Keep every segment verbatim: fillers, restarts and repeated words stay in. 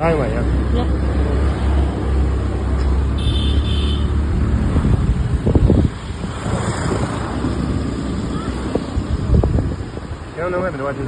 ཨ་ཡ་མ་ཡ། ཡ། ཡང་ནང་ལ་མི་འགྲོ་བ་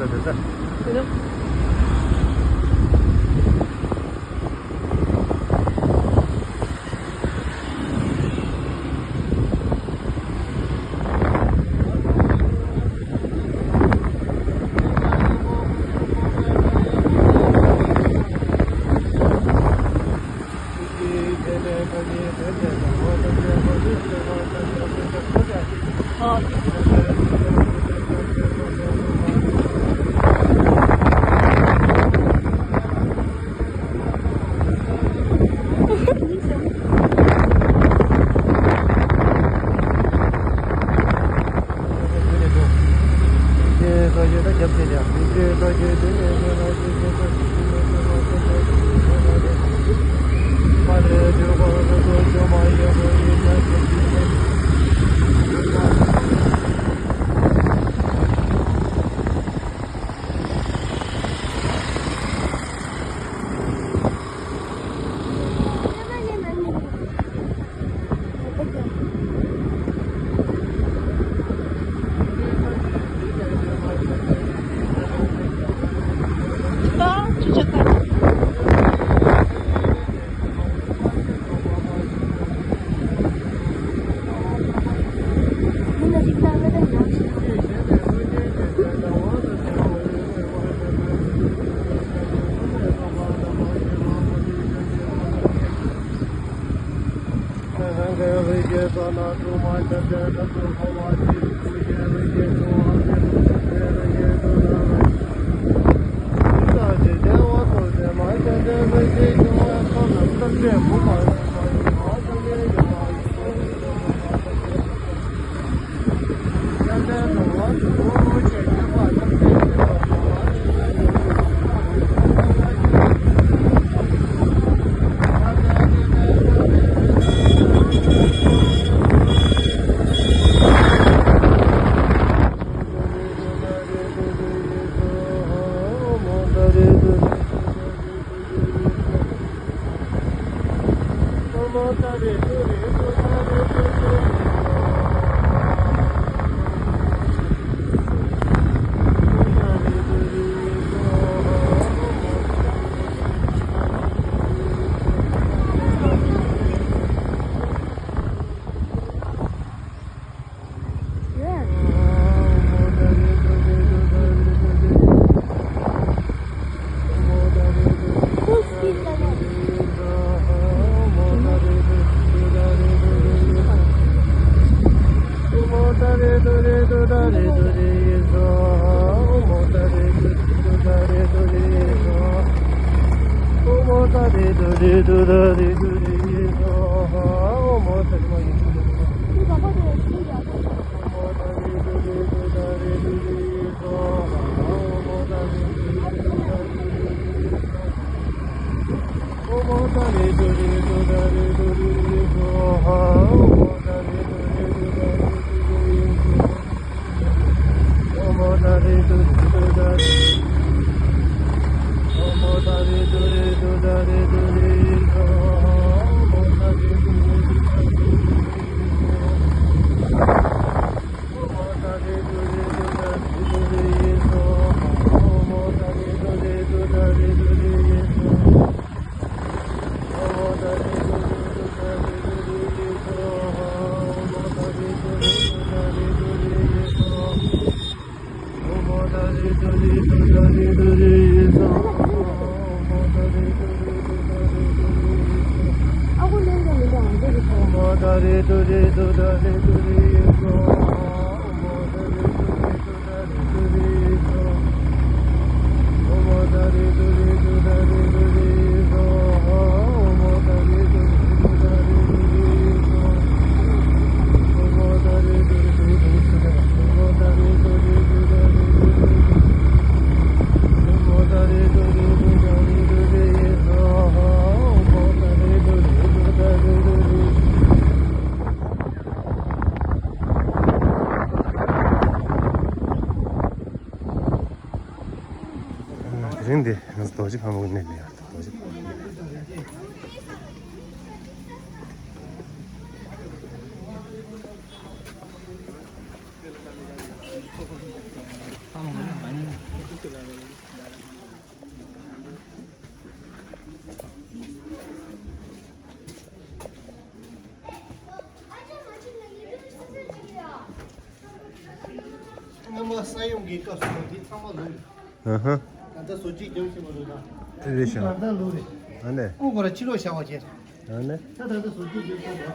དེ་ཚོ་དེ་ཚོ། དེ་ཚོ། དེ་རིང་འདི་ང་ཚོ་རྡོ་རྗེ་ཕག་མོ་གི་གནས་ལ་ཡོད། རྡོ་རྗེ་ཕག་མོ་ ས་ཡོམ་གྱི་སྐབས་སུ་འདི་ཚང་མ་ལོག་རེད། ཨ་ཧ། ད་ལྟ་བཟོ་བཅོས་རྒྱག་བཞིན་པ་རེད་ད། དེ་རེད་ཤག་ད་ལྟ་ལོག་རེད། ཨ་ནས། ཨོ་ཁོ་ར་ཕྱི་ལོགས་བཞག་པ་བྱས། ཨ་ནས། ད་ད་ལྟ་བཟོ་བཅོས་རྒྱག་བཞིན་པ།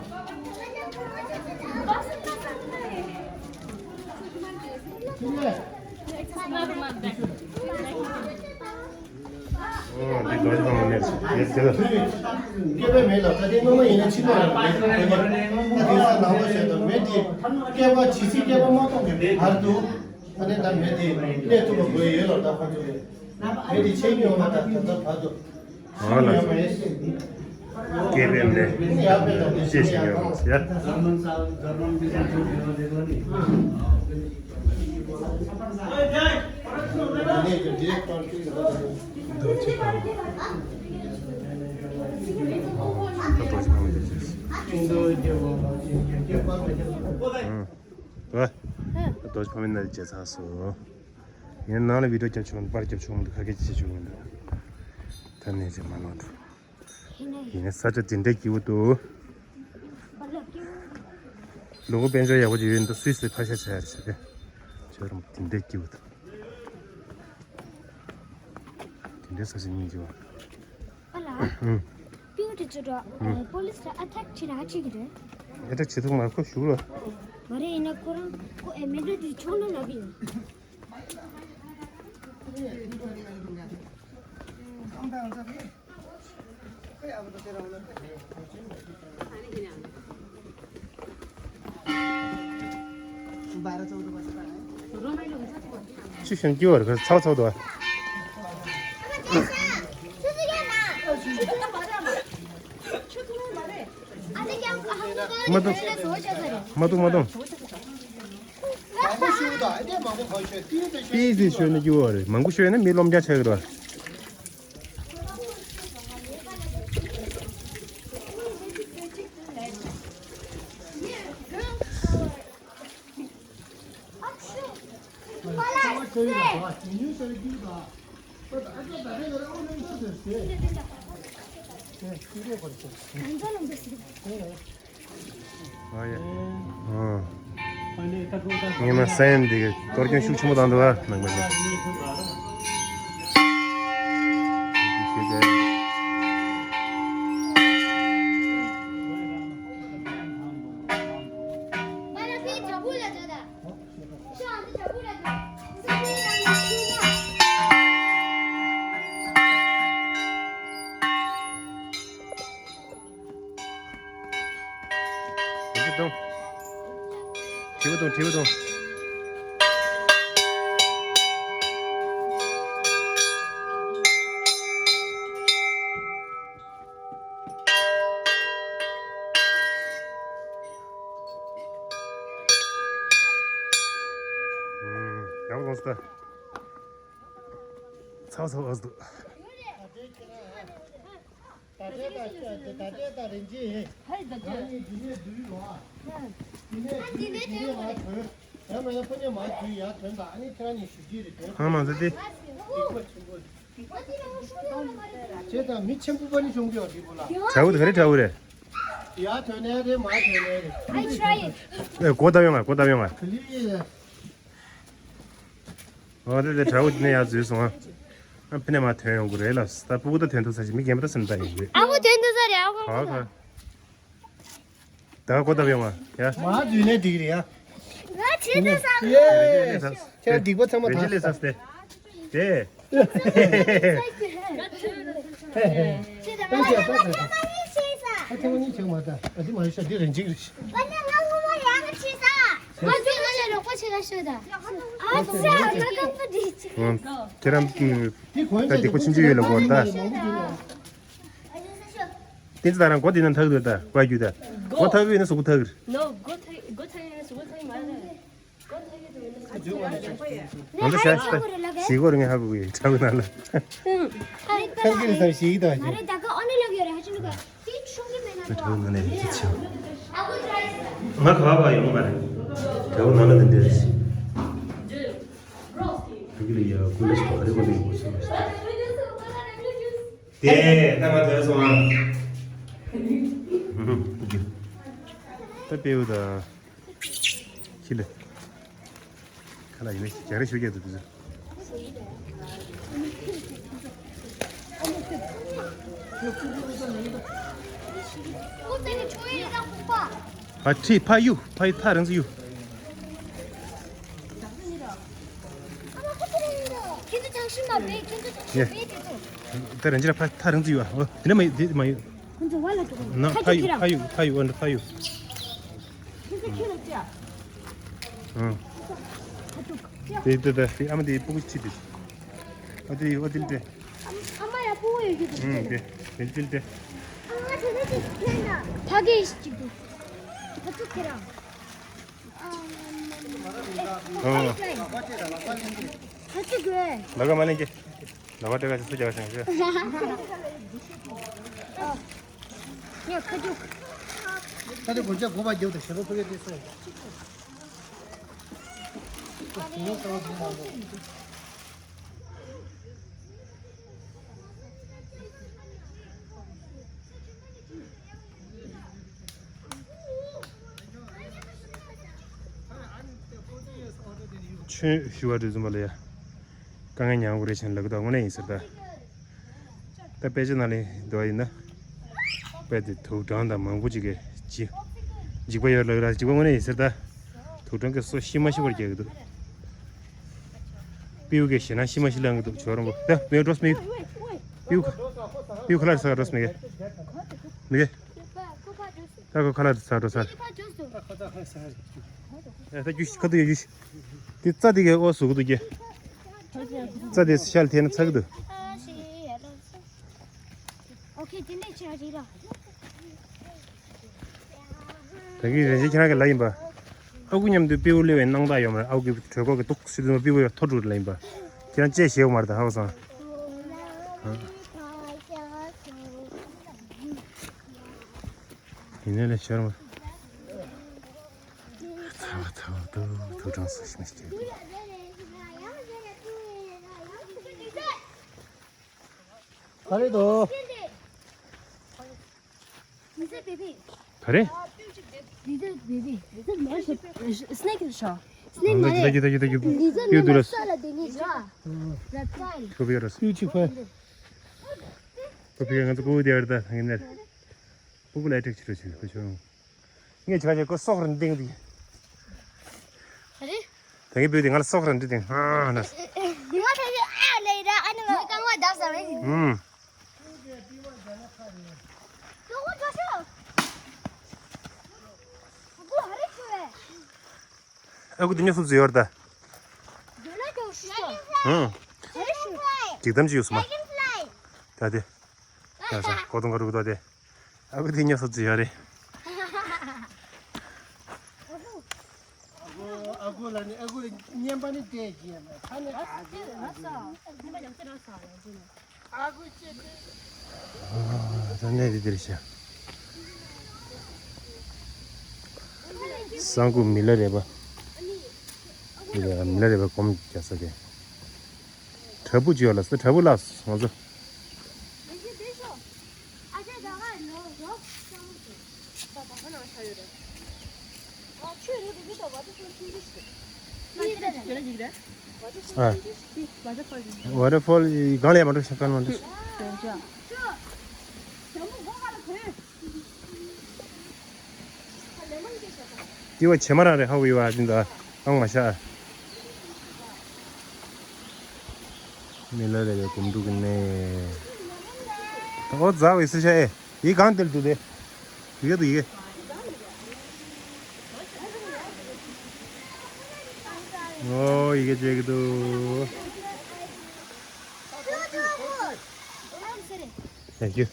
ཨོ་འདི་རྡོ་རྗེ་ཕ་མ་མེད་ཟེར་ཡས་ཟེར་ལ། སྐྱེས་པ་མེད་ལ་ད་དེ་སྔོན་མ་ཡིན་ན་ཕྱི་ལོགས་ལ་མེད་དེ་ས་ནང་ལོགས་བཞག་དང་མེད་དེ། སྐྱེས་པ་ཇི་སྲིད་སྐྱེས་པ་མ་ཐོབ་པའི་བར་དུ། ཨ་ནི་ད་མེད་དེ་གནས་ཐུབ་པ་དགོས་ཡོད་ལ་ད་ཁོ་ཚོ་ལས་མེད་དེ་ཆེ་ཉུང་མ་ད་ད་ད་བར་དུ། ཨ་ལ། སྐྱེས་པའི་ལས་ཤེས་ཤིང་ཡོད་མ་ཟེར། རྡོ་རྗེ་ཕ་མ་རྡོ་རྗེ་ཕ་མ་ནར་བྱས་ཚར་སོང་། ཡིན་ནང་ལ་བི་ཌིའོ་རྒྱབ་ཆོག་པར་རྒྱབ་ཆོག་འདུག་ཁ་སྐད་ཅིག་བྱེད་ཆོག་འདུག་ད་ནས་ཅིག་མ་ལོག་འགྲོ། ཡིན་ནའི་ས་ཆ་དེ་འདྲའི་སྐྱིད་པོ་འདུག་ལུ་གུ་དཔལ་འབྱོར་ཡག་པོ་ཅིག་ཡོད་འདུག་སུད་སི་ཕར་ཤ་ཆ་ཡར་ཆ་རེད། ཁྱོད་རང་དེ་འདྲའི་སྐྱིད་པོ་འདུག་དེ་འདྲའི་ས་ཆ་སྙིང་རྗེ་བ། ཨ་ལ། ཨུ། པིའུ་ཏི་ཅོ་ཏོ་པོ་ལིས་ལ་ཨ་ཐེག་བྱེད་ར་ཅིག་རེད། ཨེ་ད་བྱེད་ཐུབ་མ་ཁོ་ཞུགས་ལ། མ་རེད་ཡིན་ན་ཁོ་རང་ཁོ་ཨེ་མེ་འདྲ་དེ་ཆོག་ན་ལབ་ཡིན། ཅི་ཞིག་སྐྱིད་པ་རེད་ཚག་ཚག་འདུག་མ་འདུག་མ་འདུག་པིས་ཤོད་ན་སྐྱིད་པ་རེད། མང་པོ་ཤོད་ན་མི་རློམ་རྒྱག་ཆགས་ཀྱི་རེད། ཨ་ཡ། ཨ། ངས་མ་ས་ཡོམ་འདི་གི་གཏོར་སྐྱོན་ཤུགས་ཆེན་པོ་བཏང་འདུག་ཨ། ནང་པ་ནས། བྲིས་པ་བཏང་། བྲིས་པ་བཏང་། བྲིས་པ་བཏང་། ཡག་པོ་བཏང་སོང་ད། ཚ་བ་ཚ་བ་འདུག་ད་ལྟའི་ད་ལྟའི་ད་རིན་ཆེན། ཧའི་ད་ལྟའི། ང་གཉིས་འདི་ནས་འདུས་ཡོང་ཨ། འདི་ནས་འདུས་འདི་ནས་མར་ཐོན། ཡང་མིན་ན་ཕ་ཉེ་མར་འདུས་ཡར་ཐོན་དང་ཨ་ནི་ཁྱེད་རང་གཉིས་ཞུ་རྒྱུ་རེད་དོན། ཨ་མ་ཟེར་ཏེ། སྡིག་པ་ཆེན་པོ་རེད། ཁྱེད་དང་མི་ཆེན་པོ་པ་ནི་ཤོང་གི་ཡོད་སྡིག་པོ་ལ། དྲ་བོ་དེ་ག་རེ་དྲ་བོ་རེད། ཡར་ཐོན་ནའི་རེད་མར་ཐོན་ནའི་རེད། I try it. ཨེ་གོ་བརྡ་ཡོང་ང་གོ་བརྡ་ཡོང་ང་། Please. ཨོ་དེ་དེ་དྲ་བོ་དེ་ནས་ཡར་འཛུལ་སོང་ཨ། ཨ་ཕི་ནས་མར་ཐོན་ཡོང་གི་རེད་ལ། ད་ཕྲུ་གུ་ད་ཐོན་ཐུབ་ས་ཞིག་མི་རྒན་པ་ད་སེམས་ད་ཡོང་གི་རེད། ཨ་ཁུ་ཐོན་ཐུབ་ས་རེད་ཨ་ཁུ། ག་ག་ད་གོ་བརྡ་ཡོང་ང་ཡ། མར་འཛུལ་ནས་འགྲིག་རེད་ཡ། ང་བྱེད་ཐུབ་ས། ཡེ། ཁྱེད་རང་སྡིག་པ་ཚང་མ་དག་ས། དེ། ཨ་ཁྱེད་མ་ཉིད་ཆེག་མ་ད། ཨ་དེ་མ་ཡོད་ཤ་འདི་རིན་ཆེན་རེད་ཤག་ཁྱེད་རང་ད་སྡིག་པ་ཆེན་པོ་ཡོད་ལ་གོ་ད། དེ་ཚོ་ད་རང་མགོ་དེ་ན་ཐག་འདུག་ད་བཀའ་བརྒྱུད་ད། མགོ་ཐག་གི་ཡོད་ན་གཟུགས་པོ་ཐག་གི་རེད། ནོ་མགོ་ཐག་མགོ་ཐག་ཡོད་ན་གཟུགས་པོ་ཐག་གི་མ་རེད། ང་ཚོ་ཤ་ཤ་ཞིག་གོ་རེ་ངས་ཧ་གོ་གི་ཁྲག་ནང་ལ། ཁ་སྐད་ལ་ཞིག་ད་ཞིག་ཁྲག་ནང་ལ་ཡིན་ཚེ་ཆེ། ང་ག་བ་ཡོང་མ་རེད། ཁྲག་ནང་ལ་འདི་འདྲ་རེད། ཁ་སྐད་ལ་ཡ་ཀུན་ལ་ཞིག་ག་རེ་གོ་ནས་ཡོང་གོ་ས་མ་ཞིག་དེ་ད་ང་ཐོས་སོང་ཨ། ད་དཔེ་ཡོད་ད། ཁྱི་ལ། ཁ་ལག་ཡིན་ན་རྒྱག་རེས་ཞུ་རྒྱུ་འདུག་དུས་ཚོད། ཨ་ཁྲི་ཕ་ཡུ་ཕ་ཡུ་ཐག་རིང་ཚུ་ཡུ། ཁྱེད་ཚོ་ཆང་ཤིང་མ་བེད། ཁྱེད་ཚོ་ཆང་ཤིང་བེད་དེ་ཚོ། ད་རང་ཅི་ར་ཕ་ཐག་རིང་ཚུ་ཡུ། ཨ་འོ་དེ་ན་མ་ཡུ་དེ་མ་ཡུ། ཁོ་ཚོ་བ་ལ་འགྲོ་ན་ཕ་ཡུ་ཕ་ཡུ་ཕ་ཡུ་ཨ་འདྲ་ཕ་ཡུ། ཁྱེད་ཚོ་ཁྱེད་ལ་ཅི་ཨ། ཨང་། དེ་དེ་དེ་དེ་ཨ་མ་དེ་སྤུ་གུ་ཅི་དེ། ཨ་དེ་ཨ་དེ་དེ། ཨ་མ་ཡ་སྤུ་གུ་ཡོད་ཀྱི་འདུག་ཨང་དེ་དེ་དེ་དེ། ཨ་དེ་དེ་དེ་ན་ཕ་གི་ཅིག་འདུག་ཕ་ཚུ་ཁྱེད་རང་། ཨང་། ཕ་ཚུ་དགོས། ལ་ཀ་མ་ལེན་གྱི། ལ་ཀ་དེ་ག་ཅི་སུ་རྒྱག་ཞིང་ཞུ། ངས་ཁ་རྒྱུག་ད་དེ་སྒོ་ལྕགས་སྒོ་པ་རྒྱབ་དང་ཞེ་པོ་ཁོ་ཡོད་དེ་སོ། ཆོས་ཞུ་བ་དེ་ཚོ་མ་ལ་ཡ། དཀའ་ངལ་མྱངས་དགོས་རེད་ཆེན་ལབ་ཀྱི་འདུག་དངོས་གནས་ཡིན་ཟེར་ད། ད་དཔེ་ཆ་ནང་ལ་འདུག་ཡིན་ན། དཔེ་དེ་དུག་སྦྲང་དང་མང་པོ་ཅིག་གིས་འཇིགས། འཇིགས་པ་ཡོད་ལབ་ཀྱི་ར་འཇིགས་པ་དངོས་གནས་ཡིན་ཟེར་ད། དུག་སྦྲང་གིས་སོ་ཤི་མ་ཤི་བར་རྒྱག་གི་འདུག་སྤྲེའུ་གིས་ཞེད་སྣང་ཤི་མ་ཤི་ལངས་གི་འདུག་ཇོ་རོང་པོ་ད་མེ་འགྲོ་མི། སྤྲེའུ་ཁ། སྤྲེའུ་ཁ་ལག་ཟ་འགྲོ་མི་གི། མི་གི། ད་ཁོ་ཁ་ལག་ཟ་འགྲོ་ས་རེད། ཨེ་ད་རྒྱུ་ཤི་ཁ་ཐུག་ཡ་རྒྱུ་ཤི། དེ་རྩྭ་དེ་གའི་ཨོ་ཟུག་གི་འདུག་གི། རྩྭ་དེ་ཤལ་ཐེན་ཚ་གི་འདུག་ཨོ་ཁེ་དེ་འདྲས་བྱས་རེད་ལ། ད་གིན་རེ་ཞིག་ཁྱེད་རང་གི་ལ་ཡིན་པ། ཨ་ཁུ་མཉམ་དུ་སྤྲེའུ་སླེབས་པའི་སྣང་དག་ཡོད་མ་རེད། ཨ་ཁུ་གི་གྲོད་ཁོག་གི་ཏོག་སུ་དུ་མ་སྤྲེའུ་ཡོད་ཐོ་འགྲོ་ལ་ཡིན་པ། ཁྱེད་རང་ཅེས་ཞེས་ཡོད་མ་རེད་ད་ཧ་གོ་སོང་། ཡིན་ནའི་ལས་ཤོར་མ། ཚ་བ་ཚ་བ་དུ་དུ་གྲང་སུ་ཞིམ་ཞིག་ག་རེ་དོ། ག་རེ། Snake is shark. Snake མ་རེད། ད་གི་ད་གི་ད་གི། Lizard ཡོད་འདུག་ལ། ས་ལ་དེ་ནི་ར། Reptile. ཁོ་པི་ཡ་ར། Beautiful. ཁོ་པི་ཡ་ང་ཚོ་ཕྲུ་གུ་དེ་ཡར་ད་ཡིན་ནས། ཕྲུ་གུ་ལ་ཨེ་ཊེག་བྱེད་རོགས་བྱེད་ཁོ་ཆུང་། ངས་ཆ་ཆ་ཁོ་སོག་རིན་ཏིང་དེ། ཨ་རེ། ད་གི་བུ་དེ་ང་ལ་སོག་རིན་ཏིང་ཨ་ན། ང་ད་གི་ཨ་ལེ་ར་ཨ་ནི་ང་རྐང་བ་བརྡབས་ས་རེད། ཨུམ། ཨ་ཁུ་དེ་ཉོ་སུབ་ཟེར་ཡོད་ད། ཨུམ། ཅིག་དམ་ཅིག་ཡོད་སུ་མ། ད་དེ། ཡ་ས་ཁོ་དང་ག་རུ་གི་ད་དེ། ཨ་ཁུ་དེ་ཉོ་སུབ་ཟེར་ཡོད་རེད། ཨ་ཁུ་ལ་ནི་ཨ་ཁུ་ལ་བསྙེན་པ་ནི་དེ་བྱས་ཡ་མ་ཁ་ནི་ཨ་ཁུ་ལ་ས། ད་གནས་དེ་འདིར་བཞག་སང་ཀུ་མི་ལ་རས་པ། མི་ལ་རས་པ་སྒོམ་རྒྱག་ས་དེ། བྲག་ཕུག་ཅིག་ཡོད་ལ་སོ་བྲག་ཕུག་ལ་སོང་ཚོ། ཨ། ཝ་ཊར་ཕོལ་གང་ལས་མ་འགྲོ་ཤ་ཀན་མ་འགྲོ། དེ་བ་བྱེ་མ་རང་རེད་ཧ་བི་བ་འདི་འདྲ་བཏང་མ་ཤག་མི་ལ་རས་པའི་སྒོམ་སྒྲུབ་ཀྱི་གནས། ཨོ་ཛ་བའི་སི་ཤ་ཨེ། ཡི་གང་དེར་འདུག་དེ། ཡི་གེ་འདུག་ཡི་གེ་ཨོ་ཡི་གེ་བྱེད་ཀྱི་འདུག Thank you.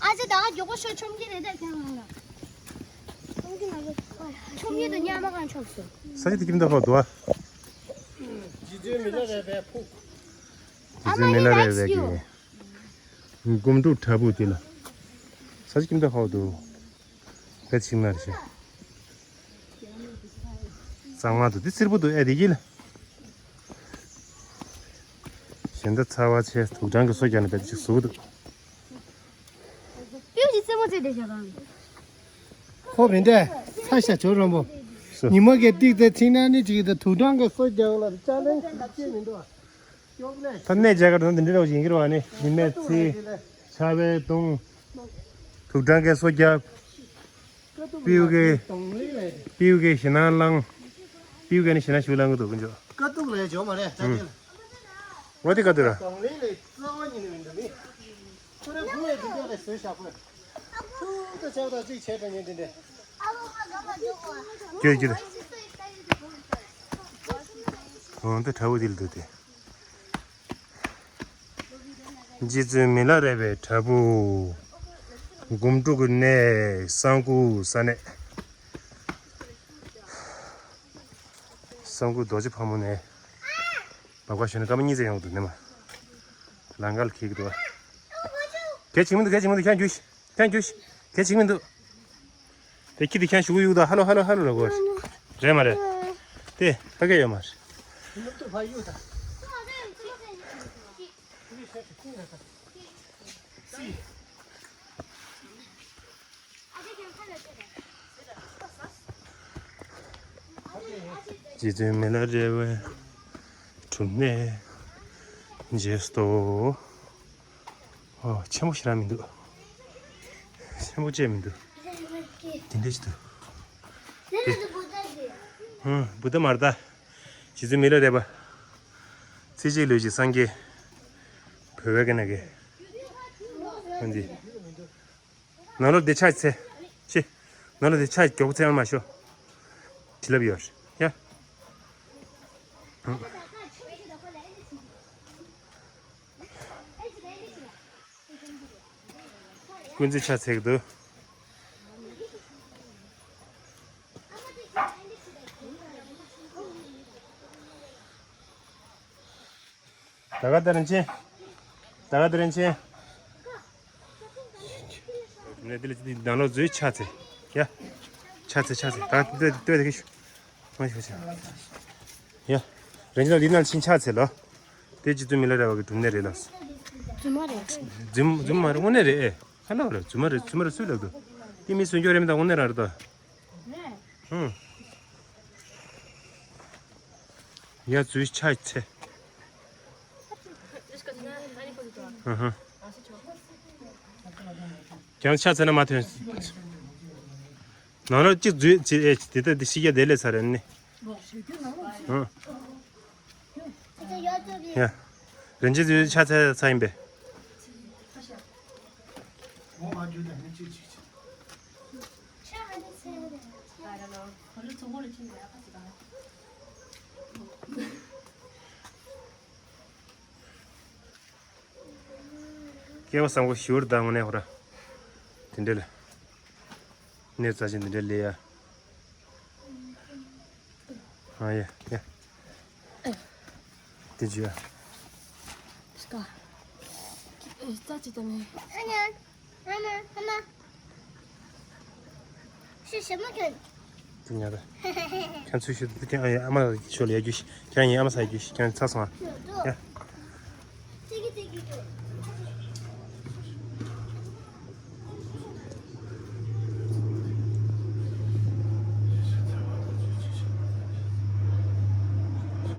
ཨ་ཅེ་ད་མགྱོགས་པོ་ཤོག་ཆོམ་གྱི་རེད་ད་ཁྱེད་རང་ལ། ཆོམ་གྱི་ནི་ཉག་མ་གང་ཆོག་སོ། ས་ཆ་དེ་ཁྱིམ་ཐོག་ཁག་འདུག་ཨ། རྗེ་བཙུན་མི་ལ་རས་པའི་ཕུག་རྗེ་བཙུན་མི་ལ་རས་པའི་གི་སྒོམ་སྒྲུབ་བྲག་ཕུག་དེ་ལ། ས་ཆ་ཁྱིམ་ཐོག་ཁག་འདུག་ཕལ་ཆེར་ན་རེ་ཤི། གཙང་མ་འདུག་འདི་སེར་པོ་འདུག་ཨེ་དེ་གི་ལ། གཞན་དག་ཚ་བ་ཆེ་དུག་སྦྲང་གི་སོ་རྒྱག་ནས་བེད་ཅིག་ཟུག་འདུག་ཀེའུ་ཅི་རྩེད་མོ་རྩེ་བསྡད་ཤག་གང་། ཧོ་བེ་འདྲ། ཚ་ཤ་ཇོ་རོང་པོ། ཉི་མ་གི་ཏིག་དེ་ཚིག་ན་ནི་ཅིག་དེ་དུག་སྦྲང་གི་སོ་རྒྱག་ལ་ཅ་ལེན་ཅི་མི་འདུག་ཡོག་ལེ། ད་གནས་མཇལ་ཁ་དང་འདི་འདྲ་རོགས་ཡིན་གྱི་རེད་བ། ནི་ཉི་མའི་ཚིག་ཆར་པའི་གདུང་། དུག་སྦྲང་གི་སོ་རྒྱག་སྤིའུ་གི་སྤིའུ་གི་ཞེ་ནང་ལངས། སྤིའུ་གི་ནི་ཞེ་ནང་ཞུ་ལངས་གི་འདུག་ཀུན་ཅོ། དཀའ་སྡུག་ལས་འཇོག་མ་རེད་ད་དེ་ལ། འོ་དེ་དཀའ་སྡུག་ར། གདོང་ལེན་ལས་རྩ་བ་ཉིད་ནས་མི་འདུག་མི། ཁོ་རེ་བུ་ཡས་འདི་འདྲ་ལས་བཟོས་བཞག་གོ། ཐུག་ད་ཆགས་ད་ཅིག་བྱས་དྲ་ཉན་དེ་འདྲ། ཁྱོད་ཀྱིས། འོ་འདི་དྲ་བོ་དེ་ལ་འདུག་སྟེ། རྗེ་བཙུན་མི་ལ་རས་པའི་བྲག་ཕུག་སྒོམ་སྒྲུབ་ཀྱི་གནས། གསང་ཕུག་ས་གནས། གསང་ཕུག་རྡོ་རྗེ་ཕག་མོ་ནས། བབ་ཁ་ཞོན་ནས་སྐར་མ་གཉིས་ཙམ་ཡོང་འདུག་ནས་མ། ལམ་ཁ་ལ་འཁེལ་གྱི་འདུག་བ། གལ་ཆེ་མི་འདུག་གལ་ཆེ་མི་འདུག་ཁྱེད་རྒྱུགས་ཤིག་ཁྱེད་རྒྱུགས་ཤིག་གལ་ཆེ་མི་འདུག་དེ་ཁྱི་དེ་ཁྱེད་ཞུ་གི་ཡོད་ད། ཧ་ལོ་ཧ་ལོ་ཧ་ལོ་ལ་གོ། རེད་མ་རེད། དེ་ཕ་གི་ཡོད་མ་རེད། རྗེ་བཙུན་མི་ལ་རས་པའི་སྒྲུབ་གནས་མཇལ་སོ། ཨོ་ཆེན་པོ་ཞེ་དྲག་མི་འདུག་ཆེན་པོ་བཅས་མི་འདུག་དེ་འདྲ་ཞིག་འདུག་ཧུམ་བུདྡྷ་མ་རེད་ད། རྗེ་བཙུན་མི་ལ་རས་པ། ཚེ་གཅིག་ལུས་གཅིག་སངས་རྒྱས། བོད་པའི་སྐད་ནང་གི་ཨ་འདི། ནང་ལོགས་འདི་ཕྱག་འཚལ། ཅི། ནང་ལོགས་འདི་ཕྱག་མགྱོགས་པོ་འཚལ་མ་ཤོག་བྱིན་རླབས་ཡོད་རེད་ཡ། ཀུན་གཟིགས་ཕྱག་འཚལ་གྱི་འདུག་ད་ག་དེ་རིན་ཆེན། ད་ག་དེ་རིན་ཆེན། ནས་དེ་ལ་ནང་ལོགས་འཛུལ་ཕྱག་འཚལ། ཡ། ཕྱག་འཚལ་ཕྱག་འཚལ། ད་ག་ལྟོས་ལྟོས་དེ་གི་ཤུ། མ་ཤོག་ཆ། ཡ། རིན་ཆེན་འདི་ནང་ཕྱིན་ཕྱག་འཚལ་ལོ། དེ་རྗེ་བཙུན་མི་ལ་རས་པ་གི་སྒྲུབ་གནས་རེད་ལ། རྫུན་མ་རེད། རྫུན་རྫུན་མ་རེད། དངོས་གནས་རེད་ཨེ། ཧ་ལོ་རེད། རྫུན་མ་རེད། རྫུན་མ་རེད་སུས་ལབ་འདུག་དེ་མི་སུན་སྐྱོ་རེད་མི་དང་དངོས་གནས་རང་རེད་ད། ཧུང་། ཡ་ཙུའི་ཆ་ཚེ། ཧུང་ཧུང་། ཀྱང་ཆ་ཚེ་ན་མ་ཐོན། ནང་རོ་གཅིག་འཛུལ་ཅི་ཨེ་དེ་ལྟ་དེ་ཤི་རྒྱ་དེ་ལས་ཚར་རེད་ནི། ཧུང་། ཡ། རིན་ཆེན་ཙུའི་ཆ་ཚེ་ཚ་ཡིན་པས། སྐལ་བ་བཟང་པོ་ཞུ་བར་དང་ངོ་ནས་ཧོ་ར། དེ་འདྲ་ལ། གནས་རྩ་ཆེན་དེ་འདྲ་ལས་ཡ། ཨ་ཡ་ཡ། དེ་ཇུ་ཡ། སྐ། ཨེ་རྩ་ཅི་ད་ནས། ཨ་ཉ། ཨ་མ་ཨ་མ། ཤི་ཤི་མ་ཁྱོད། དེ་ཉ་ད། ཁྱོད་ཚུལ་ཤི་དེ་ཁྱོད་ཨ་ཡ་ཨ་མ་ཤོ་ལ་ཡ་རྒྱུ་ཤི་ཁྱོད་ཡིན་ཨ་མ་ས་ཡ་རྒྱུ་ཤི་ཁྱོད་ཚ་སོང་ཨ། ཡ།